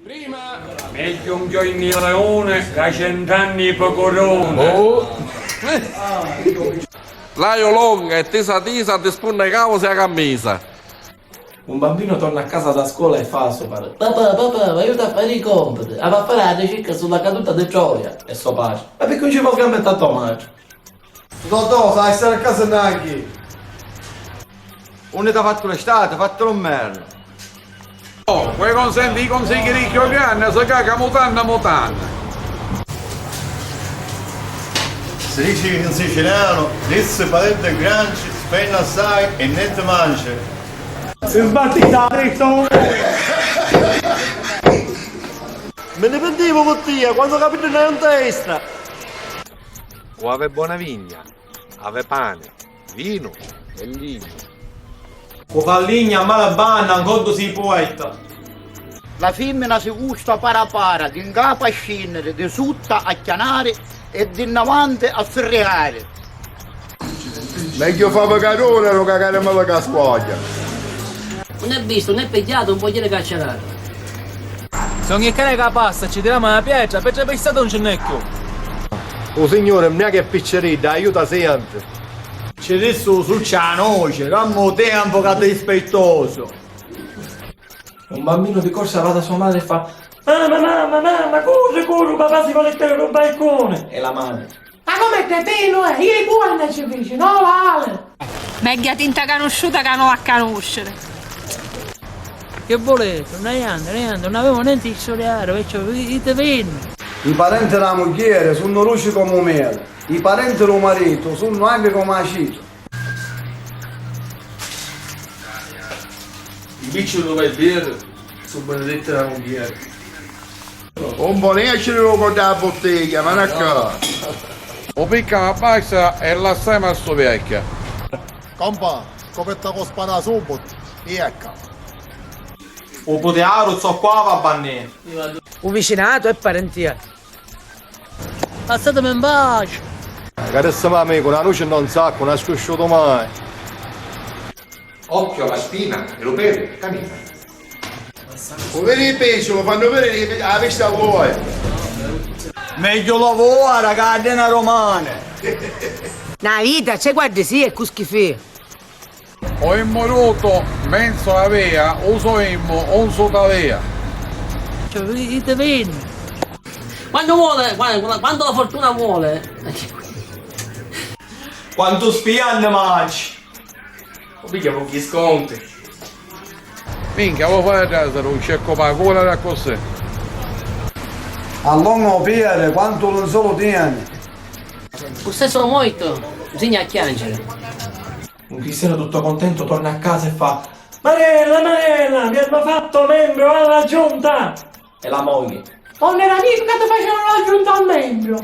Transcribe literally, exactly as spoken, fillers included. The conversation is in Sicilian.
Prima, megghiu un chioinu di leuni ca cent'anni di pecoruni. Oh. L'haiu longa e tisa tisa ti spunna i causi a cammisa. Un bambinu torna a casa da scola e fa a so padre: "Papà, papà, m'aiuti a fari i compiti." Havi a fari a ricicca sulla caduta di Troia. E so padre: "Ma picchì un ci fa sgambettà a to matri?" Totò, s'ha a stari a casa nanchi. Unni t'ha fattu l'estate, fatti lu nvernu. Oh, vuoi consenti i consigli di chiù granni, si caca mutanna mutanna. Si dici in sicilianu: "Dissi parenti granci, spenni assai e netti manci." Si sbatti sta dritta. Mi ni pintivu cu tia quannu capiddi n'haiu in testa. Cu havi bona vigna, havi pani, vinu e lignu. Cu fa ligna a mala banna, 'n coddu si puetta. La fimmina si gusta para para, di 'n capu a scinniri, di sutta a chianari e di 'nnavanti a firriari. Megghiu fa picadura ca cari mala ca squaglia. Nun è vistu, nun è pigghiatu, nun vò jiri cacciaratu. Si ogni cara ca passa ci tiramu na pietra, pietra pistata nun ci nn'è cchiù. U Signuri mia che picciridda, aiuta siempri. Ci dissi u succi a noci, dammi u tempu ca dispettosu. Un bambinu di corsa va da sua madre e fa: "Mamma, mamma, mamma, curri, curri, papà si voli tirari lu balcuni!" E la madre: "Ma comu è cretinu, eh? Io i buoni ci fici, no l'ali!" Megghiu tinta canusciuta ca no a canusciri. Chi vuliti? Nun haiu, nun haiu, nun avevu nenti di sturiari, perciò iti vinni. I parenti dâ mugghieri sunnu duci comu u meli, i parenti dû maritu sunnu agri comu acìtu. I picciuli dû barbieri su' benedetti dâ mugghieri. Un po' nesciri lu coddu dâ buttiglia, ma na ca. U piccam abbassa e lassam a stu viecchia. Compà, scopetta cu spada subitu, iecca. U putiaru zoccuava a bannina. U vicinatu è parentia. Lassatimi in paci! Carissima amica, una nuci nta un saccu, un ha scrisciutu mai. Occhio alla spina e lu peri camina. U viri i peci, u fannu viri a vista voi. Megghiu la vora ca a dena romana. Na vita c'è guardi sì e cu schifì. O immurutu menzu a via, u so immu un su tavia. Cioè, ite veni? Quando vuole, quando, quando la fortuna vuole. Quantu spianni manci! O pigghia pochi sconti. Minchia, vuoi fare trasere un cecco pa cola da così? Allonga o piere quantu linzolu tieni. Cu stesso moito bisogna chiangere. Un cristianu tutto contento torna a casa e fa: "Marella, Marella, mi hanno fatto membro alla giunta!" E la moglie: "Non era mica che ti facevano la giunta al membro!"